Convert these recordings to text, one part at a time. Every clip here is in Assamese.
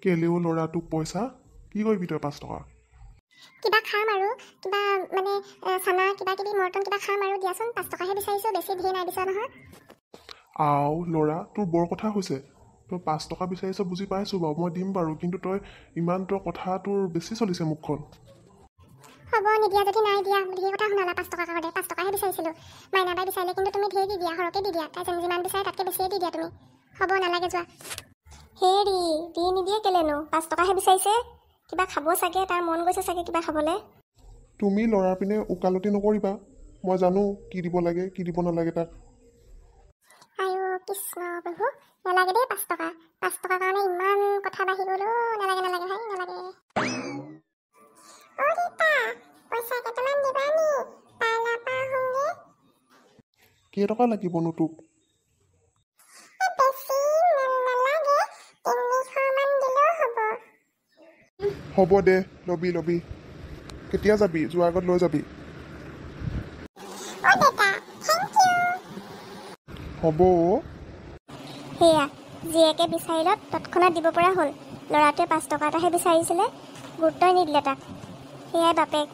কেলেও ল'ৰাটোক পইচা কি কৰিবি তই 5 টকা? কিবা খাম আৰু, কিবা মানে চানা কিবা কিবি মৰ্টন কিবা খাম আৰু দিয়াচোন। 5 টকাহে বিচাৰিছোঁ, বেছি ধেৰ নাই বিচৰা নহয়। আও ল'ৰা, তোৰ বৰ কথা হৈছে। তই 5 টকা বিচাৰিছ বুজি পাইছোঁ বাৰু, মই দিম বাৰু, কিন্তু তই ইমান তই কথা তোৰ বেছি চলিছে মুখখন। হ'ব, নিদিয়া যদি নাই দিয়া। ধেৰ কথা শুনালা 5 টকাৰ কাৰণে। 5 টকাহে বিচাৰিছিলোঁ, মাইনা বাই বিচাৰিলে কিন্তু তুমি ধেৰ দি দিয়া, সৰহকৈ দি দিয়া। তাই যিমান বিচাৰে তাতকৈ বেছিয়ে দি দিয়া তুমি। হ'ব, নালাগে যোৱা। হেৰি দি নিদিয়ে কেলেনো? 5 টকাহে বিচাৰিছে, কিবা খাব চাগে, তাৰ মন গৈছে চাগে কিবা খাবলৈ। তুমি ল'ৰাৰ পিনে ওকালতি নকৰিবা, মই জানো কি দিব লাগে কি দিব নালাগে তাক। আয়ো কৃষ্ণ প্ৰভু, নালাগে দেই 5 টকা। 5 টকাৰ কাৰণে ইমান কথা বাঢ়ি গ'ল। অ' নালাগে নালাগে ভাই, নালাগে। অ' দেউতা, পইচা কেইটামান দিবা নি? পাৰ্লাৰ পৰা আহোঁগে। কেইটকা লাগিবনো তোক? বেছি নালাগে, 300মান দিলেও হ'ব। হ'ব দে, ল'বি ল'বি। কেতিয়া যাবি? যোৱাৰ আগত লৈ যাবি। অ' দেউতা, thank U. হ'ব। সেয়া জীয়েকে বিচাৰিলত তৎক্ষণাত দিব পৰা হ'ল। ল'ৰাটোৱে 5 টকা এটাহে বিচাৰিছিলে, গুৰুত্বই নিদিলে তাক। সেয়াই বাপেক।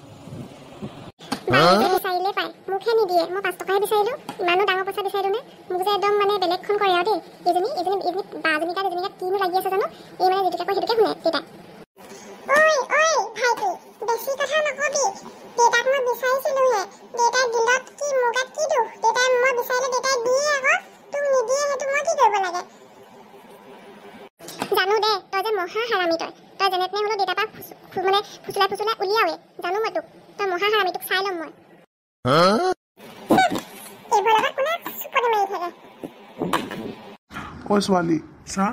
বায়েকে বিচাৰিলে পায়, মোকহে নিদিয়ে। মই 5 টকাহে বিচাৰিলোঁ, ইমানো ডাঙৰ পইচা বিচাৰিলোঁ নে? মোক যে একদম মানে বেলেগখন কৰে আৰু দেই। এইজনী এইজনী এইজনী বাজনী গাত এজনী গাত কিনো লাগি আছে জানো? এই মানে যিটোকে কয় সেইটোকে শুনে দেউতাই। ঐ ঐ ভাইটি, বেছি কথা নকবি। দেউতাক মই বিচাৰিছিলোঁহে, দেউতাই দিলত কি মোৰ গাত কি দোষ? দেউতাই মই বিচাৰিলে দেউতাই দিয়ে আকৌ, তোক নিদিয়ে, সেইটো মই কি কৰিব লাগে? জানো দে, তই যে মহা হাৰামি। তই তই যেনে তেনে হ'লেও দেউতাৰ পৰা মানে ফুচুলাই ফুচুলাই উলিয়াওৱে। জানো মই তোক, তই মহা হাৰামি, তোক চাই ল'ম মই। এইবোৰৰ লগত কোনে চুপনি মাৰি থাকে? ঐ ছোৱালী, চা,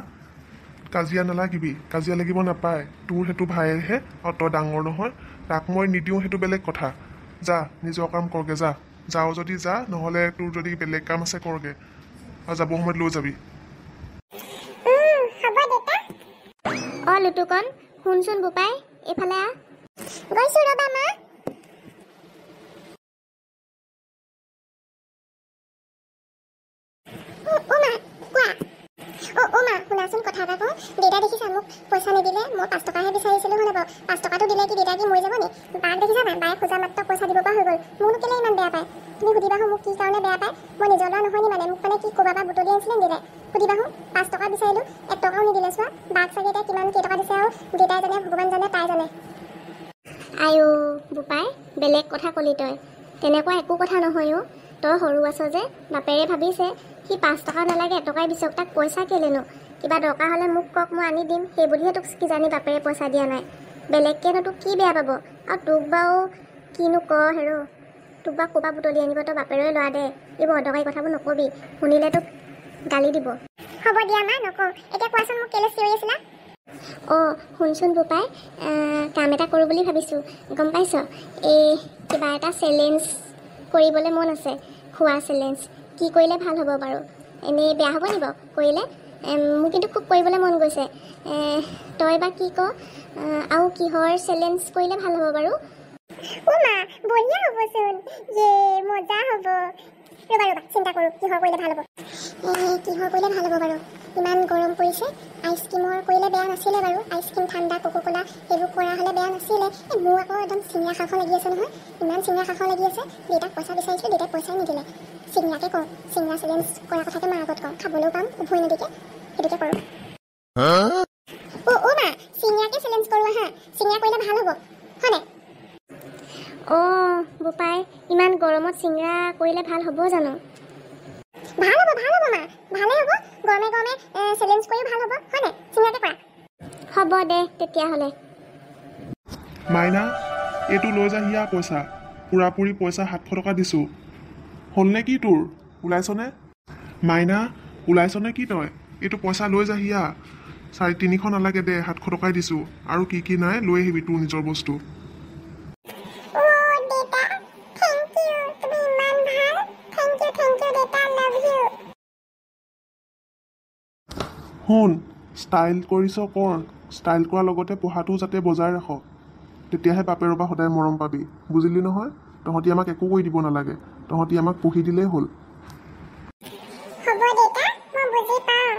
কাজিয়া নালাগিবি, কাজিয়া লাগিব নাপায়। তোৰ সেইটো ভাইহে আৰু তই ডাঙৰ নহয়, তাক মই নিদিওঁ সেইটো বেলেগ কথা। যা, নিজৰ কাম কৰগে যা। যাওঁ যদি যা, নহ'লে তোৰ যদি বেলেগ কাম আছে কৰগে, আৰু যাব সময়ত লৈ যাবি। হ'ব দেউতা। অ' লুটুকন, শুনচোন বোপাই, এইফালে আহ। গৈছোঁ ৰ'বা মা। অ' মা কোৱা। অ' অ' মা শুনাচোন, কথা এটা কওঁ। দেউতাই দেখিছা মোক পইচা নিদিলে, মই 5 টকাহে বিচাৰিছিলোঁ হয় বাৰু? 5 টকাটো দিলে কি দেউতাই কি মৰি যাব নি? বাক দেখিছা নাই, বায়ে খোজা মাত্ৰ পইচা দিব পৰা হৈ গ'ল। মোকনো কেলৈ ইমান বেয়া পায়? তুমি সুধিবাহো মোক কি কাৰণে বেয়া পায়? মই নিজৰ ল'ৰা নহয় নি? মানে মোক মানে কি ক'ৰবাৰ পৰা বুটলি আনিছিলে নি দেউতাই? সুধিবাহো, 5 টকা বিচাৰিলোঁ, 1 টকাও নিদিলে। চোৱা, বাক চাগে এতিয়া কিমান কেইটকা দিছে আৰু দেউতাই জানে, ভগৱান জানে, তাই জানে। আইঅ' বোপাই, বেলেগ কথা ক'লি তই। তেনেকুৱা একো কথা নহয় অ'। তই সৰু আছ যে, বাপেৰে ভাবিছে সি 5 টকা নালাগে 1 টকাই বিচাৰক, তাক পইচা কেলেনো? কিবা দৰকাৰ হ'লে মোক কওক, মই আনি দিম। সেই বুলিহে তোক কিজানি বাপেৰে পইচা দিয়া নাই। বেলেগকেনো তোক কি বেয়া পাব? আৰু তোক বাৰু কিনো ক হেৰ', তোক বাৰু ক'ৰপৰা বুটলি আনিব? তই বাপেৰে ল'ৰা দে, এইবোৰ অদৰকাৰী কথাবোৰ নকবি, শুনিলে তোক গালি দিব। হ'ব দিয়া মা, নকওঁ। এতিয়া কোৱাচোন মোক কেলৈ চিঞৰি আছিলা? অঁ শুনচোন বোপাই, কাম এটা কৰোঁ বুলি ভাবিছোঁ, গম পাইছ? এই কিবা এটা চেলেঞ্জ কৰিবলৈ মন আছে, খোৱা চেলেঞ্জ। কি কৰিলে ভাল হ'ব বাৰু? এনেই বেয়া হ'ব নি বাৰু কৰিলে? মোৰ কিন্তু খুব কৰিবলৈ মন গৈছে। তই বা কি ক? আৰু কিহৰ চেলেঞ্জ কৰিলে ভাল হ'ব বাৰু? অ' মা, বঢ়িয়া হ'বচোন, ইয়ে মজা হ'ব। ৰ'বা ৰ'বা, চিন্তা কৰোঁ কিহৰ কৰিলে ভাল হ'ব। কিহৰ কৰিলে ভাল হ'ব বাৰু? ইমান গৰম পৰিছে, আইচক্ৰীমৰ কৰিলে বেয়া নাছিলে বাৰু। আইচক্ৰীম, ঠাণ্ডা, কোকো কোলা সেইবোৰ কৰা হ'লে বেয়া নাছিলে। এই মোৰ আকৌ একদম চিঙৰা খাওঁ লাগি আছে নহয়, ইমান চিঙৰা খাওঁ লাগি আছে। দেউতাক পইচা বিচাৰিছিলোঁ, দেউতাক পইচাই নিদিলে। চিঙৰাকে কওঁ, চিঙৰা চেলেঞ্জ কৰা কথাকে মাৰ আগত কওঁ, খাবলৈও পাম উভয় নদীকে, সেইটোকে কৰোঁ। অ' অ' মা, চিঙৰাকে চেলেঞ্জ কৰোঁ আহা, চিঙৰা কৰিলে ভাল হ'ব হয়নে? অঁ বোপাই, ইমান গৰমত চিঙৰা কৰিলে ভাল হ'ব জানো? ভাল হ'ব, ভাল হ'ব মা, ভালেই হ'ব। গৰমে গৰমে চেলেঞ্জ কৰিও ভাল হ'ব হয়নে? চিঙৰাকে কৰা। হ'ব দে তেতিয়াহ'লে। মাইনা, এইটো লৈ যা হিয়া পইচা, পূৰাপুৰি পইচা 700 টকা দিছোঁ। হ'লনে কি তোৰ? ওলাইছনে মাইনা? ওলাইছনে কি তই? এইটো পইচা লৈ যা হিয়া। 350 নালাগে দে, 700 টকাই দিছোঁ। আৰু কি কি নাই লৈ আহিবি তোৰ নিজৰ বস্তু। অ' দেউতা, thank U, তুমি ইমান ভাল। Thank U, thank U দেউতা, লাভ you. শুন, ষ্টাইল কৰিছ কৰ, ষ্টাইল কৰাৰ লগতে পঢ়াটোও যাতে বজাই ৰাখ, তেতিয়াহে বাপেৰৰ পৰা সদায় মৰম পাবি, বুজিলি নহয়? তহঁতি আমাক একো কৰি দিব নালাগে, তহঁতি আমাক পঢ়ি দিলেই হ'ল। হ'ব দেউতা, মই বুজি পাওঁ।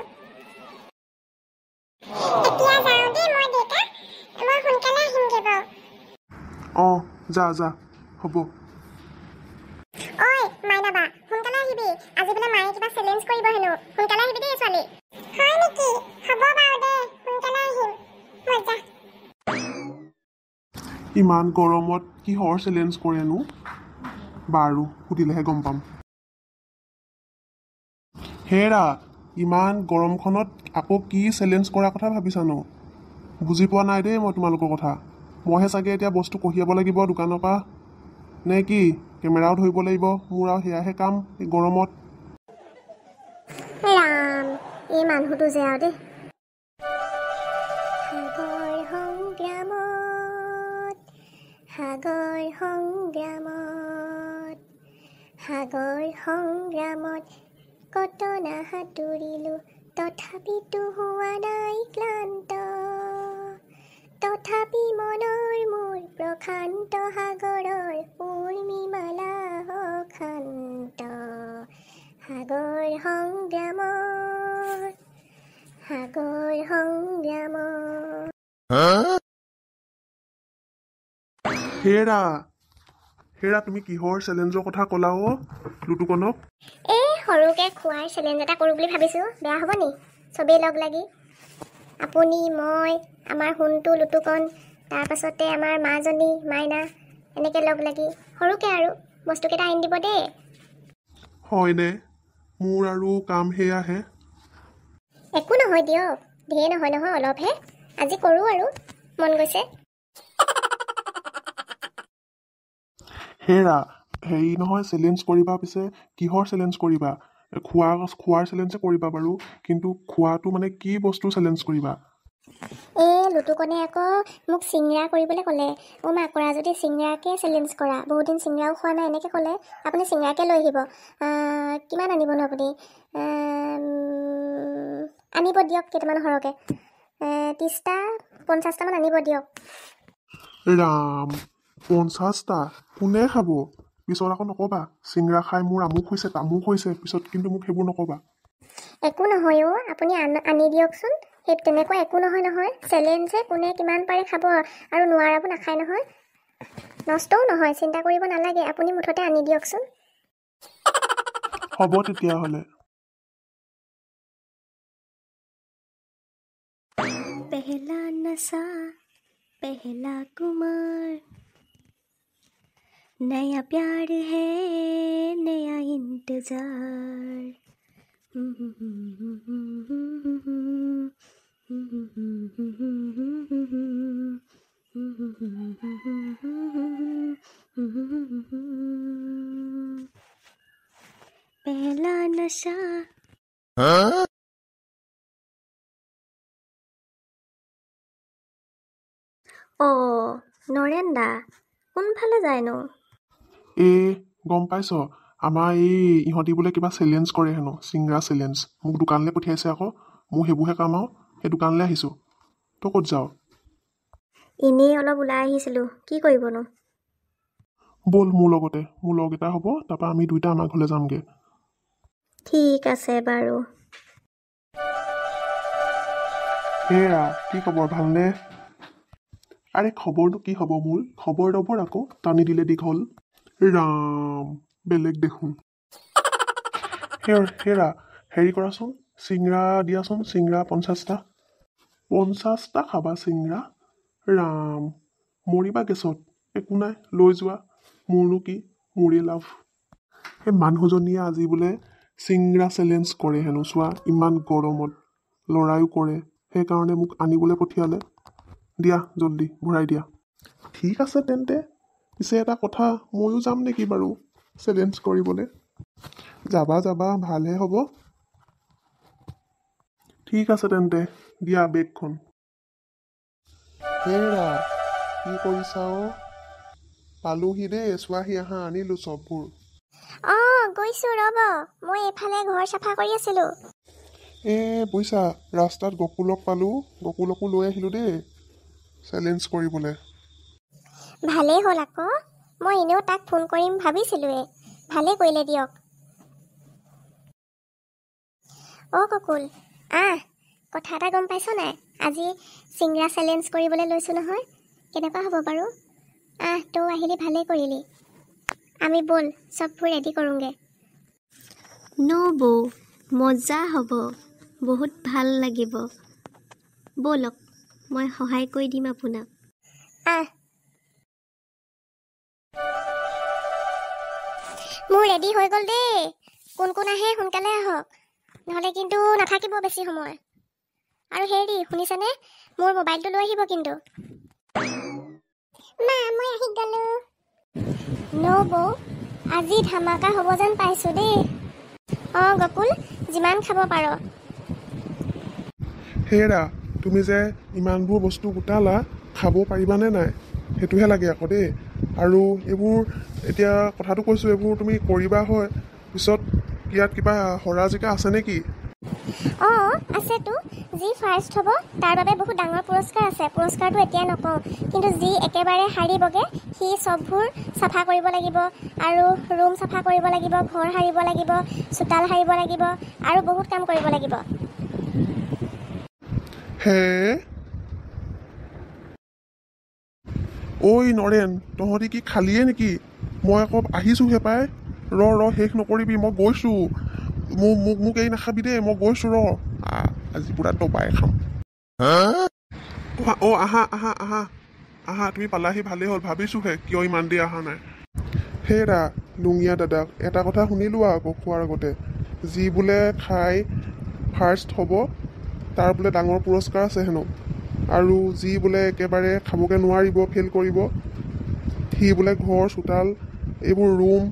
এতিয়া যাওঁ দেই। যা যা হ'ব। ঐ মাইনা বা, সোনকালে আহিবি, আজি বোলে মায়ে কিবা চেলেঞ্জ কৰিব হেনো, সোনকালে আহিবি দেই ছোৱালী। হয় নেকি? হ'ব বাৰু দে, সোনকালে আহিম। মজা। ইমান গৰমত কিহৰ চেলেঞ্জ কৰেনো? বাৰু সুধিলেহে গম পাম। হেৰা, ইমান গৰমখনত আকৌ কি চেলেঞ্জ কৰাৰ কথা ভাবিছানো? বুজি পোৱা নাই দেই মই তোমালোকৰ কথা। মইহে চাগে এতিয়া বস্তু কঢ়িয়াব লাগিব দোকানৰ পৰা নে কি? কেমেৰাও ধৰিব লাগিব মোৰ, আৰু সেয়াহে কাম এই গৰমত। ৰাম, এই মানুহটো যে আৰু দেই। সাগৰ সংগ্ৰামত, সাগৰ সংগ্ৰামত, সাগৰ সংগ্ৰামত কত না সাঁতুৰিলো, তথাপিতো হোৱা নাই ক্লান্ত। তথাপি মনৰ মোৰ প্ৰশান্ত সাগৰৰ উৰ্মিমালা অশান্ত। সাগৰ সংগ্ৰামত, সাগৰ সংগ্ৰামত। হেৰা হেৰা, তুমি কিহৰ চেলেঞ্জৰ কথা ক'লা অ' লুটুকনক? এই সৰুকে খোৱাৰ চেলেঞ্জ এটা কৰোঁ বুলি ভাবিছোঁ, বেয়া হ'ব নি? চবেই লগ লাগি, আপুনি, মই, আমাৰ সোণটো, লুটুকন, তাৰপাছতে আমাৰ মাজনী, মাইনা, এনেকৈ লগ লাগি সৰুকে আৰু বস্তুকেইটা আনি দিব দেই। হয়নে? মোৰ আৰু কাম সেয়াহে। একো নহয় দিয়ক, ঢেৰ নহয় নহয়, অলপহে। আজি কৰোঁ আৰু, মন গৈছে। হেৰা হেৰি নহয়, চেলেঞ্জ কৰিবা পিছে কিহৰ চেলেঞ্জ কৰিবা? খোৱাৰ চেলেঞ্জে কৰিবা বাৰু, কিন্তু খোৱাটো মানে কি বস্তু চেলেঞ্জ কৰিবা? এই লুটুকনে আকৌ মোক চিঙৰা কৰিবলৈ ক'লে। অ' মা, কৰা যদি চিঙৰাকে চেলেঞ্জ কৰা, বহুত দিন চিঙৰাও খোৱা নাই, এনেকৈ ক'লে। আপুনি চিঙৰাকে লৈ আহিব। কিমান আনিবনো আপুনি? আনিব দিয়ক কেইটামান সৰহকৈ, 30টা 50টামান আনিব দিয়ক। ৰাম, 50টা কোনে খাব? পিছত আকৌ নক'বা চিঙৰা খাই মোৰ আমুক হৈছে তামুক হৈছে, পিছত কিন্তু মোক সেইবোৰ নক'বা। একো নহয় অ', আপুনি আনি দিয়কচোন। সেই তেনেকুৱা একো নহয় নহয়, চেলেঞ্জহে, কোনে কিমান পাৰে খাব, আৰু নোৱাৰাবোৰ নাখায় নহয়, নষ্টও নহয়, চিন্তা কৰিব নালাগে, আপুনি মুঠতে আনি দিয়কচোন। হ'ব তেতিয়াহ'লে। পেহলা নশা পেহলা কুমাৰ, नया प्यार है नया इंतजार। पहला नशा। অ নৰেন দা, কোনফালে যায়নো? এই গম পাইছ, আমাৰ এই ইহঁতি বোলে কিবা চেলেঞ্জ কৰে হেনো, চিংৰা চেলেঞ্জ। মোক দোকানলৈ পঠিয়াইছে আকৌ, মোৰ সেইবোৰহে কাম আৰু, সেই দোকানলৈ আহিছোঁ। তই ক'ত যাৱ? এনেই অলপ ওলাই আহিছিলোঁ, কি কৰিবনো? ব'ল মোৰ লগতে, মোৰ লগ এটা হ'ব, তাৰপৰা আমি দুইটা আমাৰ ঘৰলৈ যামগৈ। ঠিক আছে বাৰু। হেৰা, কি খবৰ, ভালনে? আৰে খবৰনো কি হ'ব মোৰ, খবৰ দবৰ আকৌ টানি দিলে দীঘল। ৰাম, বেলেগ দেখোন। হেৰা হেৰি কৰাচোন, চিংৰা দিয়াচোন, চিংৰা 50টা। 50টা খাবা চিংৰা? ৰাম, মৰিবা গেছত। একো নাই, লৈ যোৱা, মোৰনো কি, মোৰেই লাভ। সেই মানুহজনীয়ে আজি বোলে চিংৰা চেলেঞ্জ কৰে হেনো, চোৱা ইমান গৰমত ল'ৰায়ো কৰে, সেইকাৰণে মোক আনিবলৈ পঠিয়ালে। দিয়া জল্দি ভৰাই দিয়া। ঠিক আছে তেন্তে। পিছে এটা কথা, ময়ো যাম নেকি বাৰু চেলেঞ্জ কৰিবলৈ? যাবা যাবা, ভালহে হ'ব। ঠিক আছে তেন্তে, দিয়া বেগখন। হেৰা কি কৰিছা অ'? পালোহি দেই, চোৱাহি আহা, আনিলোঁ চববোৰ। অঁ গৈছোঁ ৰ'ব, মই এইফালে ঘৰ চাফা কৰি আছিলোঁ। এই বুজিছা, ৰাস্তাত গকুলক পালোঁ, গকুলকো লৈ আহিলোঁ দেই চেলেঞ্জ কৰিবলৈ। ভালেই হ'ল আকৌ, মই এনেও তাক ফোন কৰিম ভাবিছিলোঁৱে, ভালেই কৰিলে দিয়ক। অ' গকুল, আহ কথা এটা গম পাইছ নাই? আজি চিংৰা চেলেঞ্জ কৰিবলৈ লৈছোঁ নহয়, কেনেকুৱা হ'ব বাৰু? আহ, তই আহিলি ভালেই কৰিলি। আমি ব'ল চববোৰ ৰেডি কৰোঁগৈ। নবৌ, মজা হ'ব, বহুত ভাল লাগিব। ব'লক, মই সহায় কৰি দিম আপোনাক। আহ, মোৰ ৰেডি হৈ গ'ল দেই। কোন কোন আহে সোনকালে আহক, নহ'লে কিন্তু নাথাকিব বেছি সময়। আৰু হেৰি শুনিছানে, মোৰ মোবাইলটো লৈ আহিব কিন্তু। মা, মই আহি গ'লো। নবৌ, আজি ধামাকা হ'ব যেন পাইছোঁ দেই। অঁ গকুল, যিমান খাব পাৰ। হেৰা, তুমি যে ইমানবোৰ বস্তু গোটালা, খাব পাৰিবানে নাই সেইটোহে লাগে আকৌ দেই। আৰু এইবোৰ এতিয়া কথাটো কৈছোঁ, এইবোৰ তুমি কৰিবা হয়, পিছত ইয়াত কিবা হৰা জিকা আছে নেকি? অঁ আছেতো। যি ফাৰ্ষ্ট হ'ব তাৰ বাবে বহুত ডাঙৰ পুৰস্কাৰ আছে। পুৰস্কাৰটো এতিয়া নকওঁ, কিন্তু যি একেবাৰে হাৰিবগৈ সি চববোৰ চাফা কৰিব লাগিব, আৰু ৰুম চাফা কৰিব লাগিব, ঘৰ সাৰিব লাগিব, চোতাল সাৰিব লাগিব, আৰু বহুত কাম কৰিব লাগিব। হে ঐ নৰেন, তহঁতি কি খালিয়ে নেকি? মই আকৌ আহিছোঁহে পাই। ৰ ৰ, শেষ নকৰিবি, মই গৈছোঁ। মোক মোক মোক এই নাখাবি দেই, মই গৈছোঁ ৰ। আজি পূৰা দবাই খাম। অ' আহা আহা আহা আহা, তুমি পালাহি ভালেই হ'ল। ভাবিছোঁহে কিয় ইমান দেৰি অহা নাই। হেৰা লুঙীয়া দাদাক এটা কথা শুনিলোঁ আকৌ খোৱাৰ আগতে, যি বোলে খাই ফাৰ্ষ্ট হ'ব তাৰ বোলে ডাঙৰ পুৰস্কাৰ আছে হেনো, আৰু যি বোলে একেবাৰে খাবগৈ নোৱাৰিব, ফেইল কৰিব, সি বোলে ঘৰ চোতাল এইবোৰ ৰুম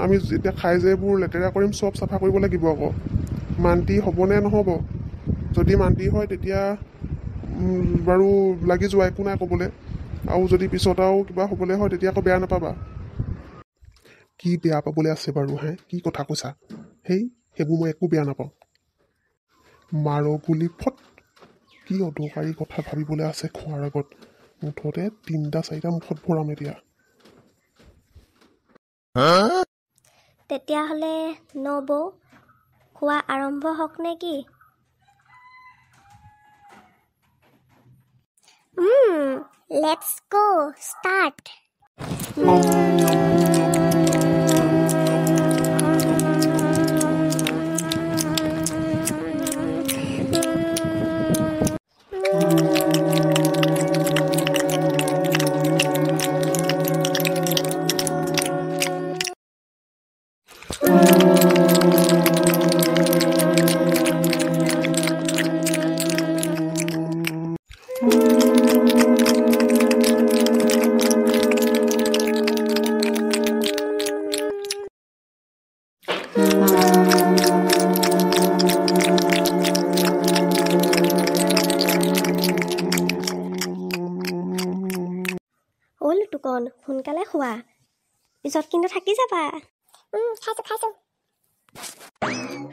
আমি যেতিয়া খাই যে এইবোৰ লেতেৰা কৰিম চব চাফা কৰিব লাগিব আকৌ। মান্তি হ'বনে নহ'ব? যদি মান্তি হয় তেতিয়া বাৰু লাগি যোৱা, একো নাই ক'বলৈ। আৰু যদি পিছত আৰু কিবা হ'বলৈ হয় তেতিয়া আকৌ বেয়া নাপাবা। কি বেয়া পাবলৈ আছে বাৰু হে, কি কথা কৈছা? সেইবোৰ মই একো বেয়া নাপাওঁ। মাৰ গুলি ফট, কি অদৰকাৰী কথা ভাবিবলৈ আছে খোৱাৰ আগত। মুঠতে 3টা 4টা মুখত ভৰাম এতিয়া। তেতিয়াহ'লে নবৌ, খোৱা আৰম্ভ হওক নে কি? Let's go start. অ' লুটুকন, সোনকালে খোৱা, পিছত কিন্তু থাকি যাবা। খাইছোঁ খাইছোঁ।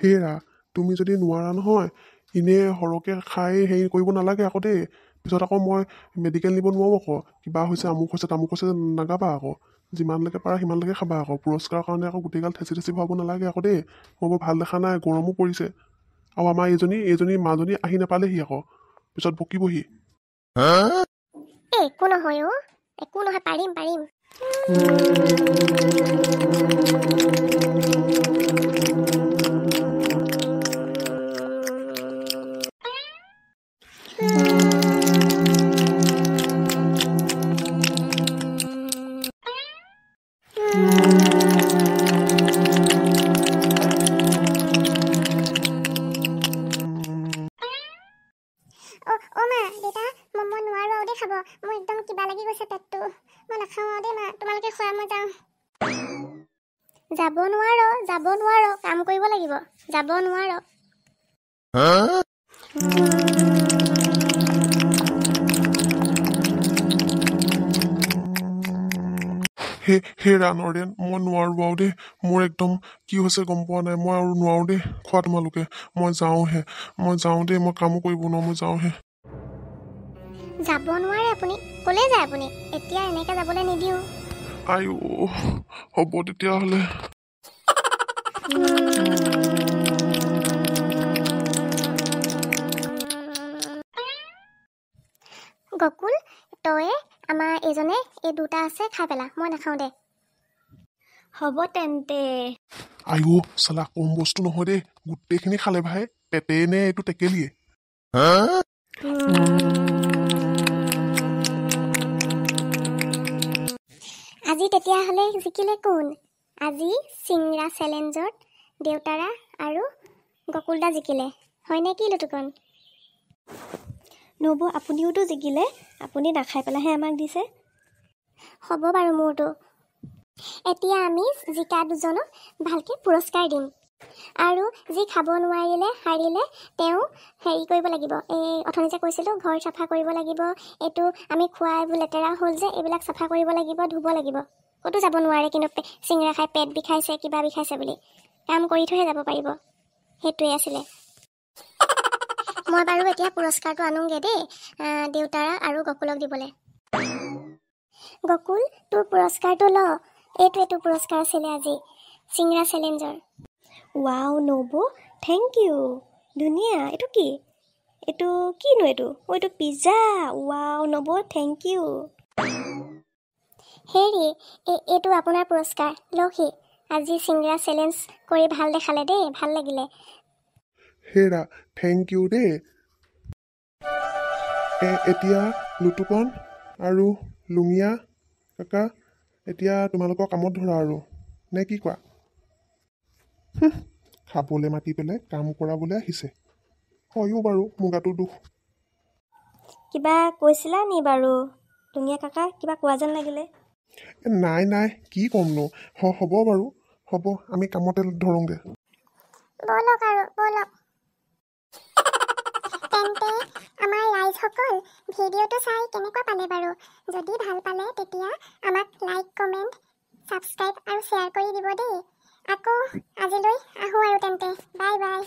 হেৰা, তুমি যদি নোৱাৰা নহয়, এনেই সৰহকৈ খাই হেৰি কৰিব নালাগে আকৌ দেই। পিছত আকৌ মই মেডিকেল নিব নোৱাৰোঁ আকৌ। কিবা হৈছে আমুক হৈছে তামুক হৈছে নাগাবা আকৌ। যিমানলৈকে পাৰা সিমানলৈকে খাবা আকৌ। পুৰস্কাৰৰ কাৰণে আকৌ গোটেইগাল ঠেচি ঠেচি ভৰাব নালাগে আকৌ দেই। মই বৰ ভাল দেখা নাই, গৰমো পৰিছে। আৰু আমাৰ এইজনী মাজনী আহি নাপালেহি আকৌ, পিছত বকিবহি। একো নহয় অ', একো নহয়, পাৰিম পাৰিম। অ' মা, দেউতা, মই নোৱাৰোঁ আৰু দেই খাব। মোৰ একদম কিবা লাগি গৈছে পেটটো। মই নাখাওঁ আৰু দেই মা, তোমালোকে খোৱা, মই যাওঁ। যাব নোৱাৰ, যাব নোৱাৰ, কাম কৰিব লাগিব, যাব নোৱাৰ। হেৰা নৰেন, মই নোৱাৰোঁ আৰু দেই। মোৰ একদম কি হৈছে গম পোৱা নাই, মই আৰু নোৱাৰোঁ দেই খোৱা তোমালোকে। মই যাওঁহে, মই যাওঁ দেই, মই কামো কৰিব নোৱাৰোঁ, মই যাওঁহে। যাব নোৱাৰে আপুনি, ক'লৈ যায় আপুনি? এতিয়া এনেকৈ যাবলৈ নিদিওঁ। আইঅ, হ'ব তেতিয়াহ'লে। গকুল, তই আমাৰ এইজনে এই দুটা আছে, খাই পেলা, মই নাখাওঁ দে। হ'ব তেন্তে। আইও চালা, কম বস্তু নহয় দেই, গোটেইখিনি খালে ভাই, পেটে নে এইটো টেকেলিয়ে? আজি তেতিয়াহ'লে জিকিলে কোন? আজি চিংৰা চেলেঞ্জত দেউতাৰা আৰু গকুলদা জিকিলে, হয়নে কি লুটুকন? নবৌ, আপুনিওতো জিকিলে, আপুনি নাখাই পেলাইহে আমাক দিছে। হ'ব বাৰু মোৰটো। এতিয়া আমি জিকা দুজনক ভালকৈ পুৰস্কাৰ দিম, আৰু যি খাব নোৱাৰিলে হাৰিলে তেওঁ হেৰি কৰিব লাগিব, এই অথনি যে কৈছিলোঁ ঘৰ চাফা কৰিব লাগিব, এইটো আমি খোৱা এইবোৰ লেতেৰা হ'ল যে, এইবিলাক চাফা কৰিব লাগিব, ধুব লাগিব। ক'তো যাব নোৱাৰে কিন্তু চিঙৰা খাই পেট বিষাইছে কিবা বিষাইছে বুলি, কাম কৰি থৈহে যাব পাৰিব। সেইটোৱে আছিলে। মই বাৰু এতিয়া পুৰস্কাৰটো আনোগৈ দেই, দেউতাৰা আৰু গকুলক দিবলৈ। গকুল, তোৰ পুৰস্কাৰটো ল, এইটো এইটো পুৰস্কাৰ আছিলে আজি চিঙৰা চেলেঞ্জৰ। ৱাও নবৌ, thank U. ধুনীয়া। এইটো কি? এইটো কিনো এইটো? অ' এইটো পিজ্জা। ৱাও নবৌ, thank U. হেৰি, এইটো আপোনাৰ পুৰস্কাৰ, লওকহি। আজি চিঙৰা চেলেঞ্জ কৰি ভাল দেখালে দেই, ভাল লাগিলে। হেৰা, thank U দেই। এতিয়া লুটুকন আৰু লুঙীয়া কাকা, এতিয়া তোমালোকৰ কামত ধৰা আৰু, নে কি কোৱা? খাবলৈ মাতি পেলাই কাম কৰাবলৈ আহিছে। হয়ো বাৰু, মোৰ গাটো দুখ। কিবা কৈছিলা নি বাৰু লুঙীয়া কাকা? কিবা কোৱা যেন লাগিলে। নাই নাই, কি ক'মনো, হ'ব বাৰু, হ'ব, আমি কামতে ধৰোঁগৈ। ব'লক আৰু ব'লক। তেন্তে আমাৰ ৰাইজসকল, ভিডিঅ'টো চাই কেনেকুৱা পালে বাৰু? যদি ভাল পালে তেতিয়া আমাক লাইক, কমেণ্ট, ছাবস্ক্ৰাইব আৰু শ্বেয়াৰ কৰি দিব দেই। আকৌ আজিলৈ আহোঁ আৰু তেন্তে, বাই বাই।